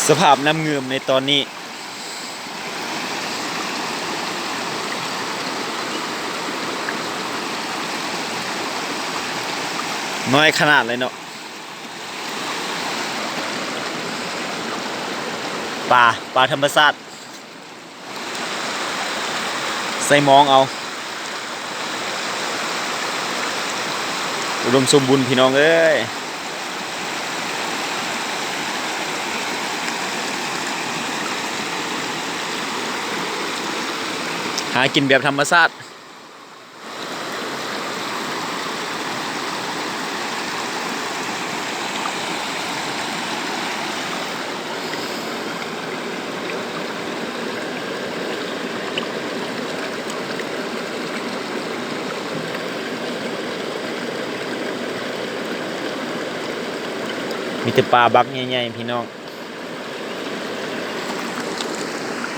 ສະພາບນ້ຳງື່ມໃນຕອນນີ້ ນ້ອຍຂະໜາດເລີຍເນາະ. ປາ ປາທຳມະຊາດ ໃສ່ມອງເອົາ ອຸດົມສົມບູນພີ່ນ້ອງເອີຍ. ຫາກິນແບບທຳມະຊາດ. ມີແຕ່ປາບັກໃຫຍ່ໆ ພີ່ນ້ອງ.